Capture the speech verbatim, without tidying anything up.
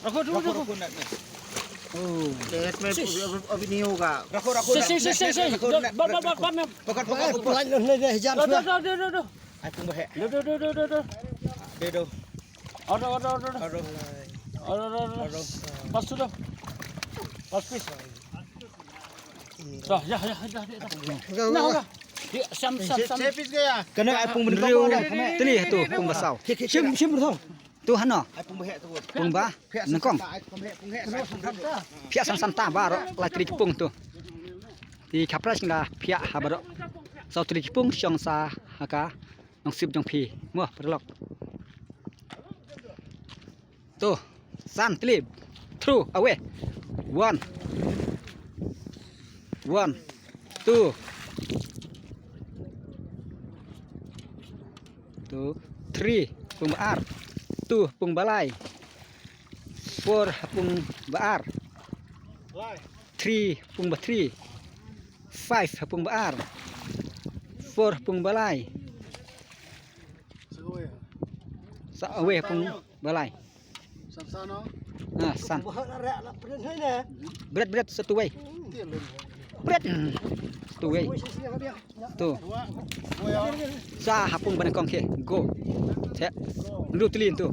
Rakho tu, rakho. Oh. Yes, मैं अभी नहीं होगा। Rakho, rakho. Sih, sih, sih, sih, sih. Ba, ba, ba, ba, ba. Pokok, pokok, pokok. Pelan, pelan, pelan, pelan, pelan. Do, do, do, do, do. Ai pung bahek. Do, do, do, do, do, do. Dia do. Ado, ado, ado, ado. Ado. Ado, ado, ado. Ado. Pas tu dah. Pas pis. Dah, ya, ya, ya, ya. Nah, dah. Dia sam, sam, sam. Saya pis gaya. Kena ai pung bendar. Teli tu pung basau. Sim, sim betul. Tu hano. Ai pung bahek tu. Pung ba. Nengkong. Ai pung bahek, pung bahek. Pia sam sam ta ba ro la teli pung tu. Ti khapra sing la pia ha ba ro. Sau teli pung song sa ha ka. Nong sip jong phi. Mo paralok. Tu. San teli. Throw away. One. One. Two. Two. Three. Pung ba ar. Two. Pung ba lai. Four. Pung ba ar. Three. Pung ba three. Five. Pung ba ar. Four. Pung ba lai. Sa away pung ba lai. Ah, san. Bret, bret, satu wei. Bret. Satu wei. Tu. Sa ha pung ba nyngkong ke. Go. Te. Ndu teli tu.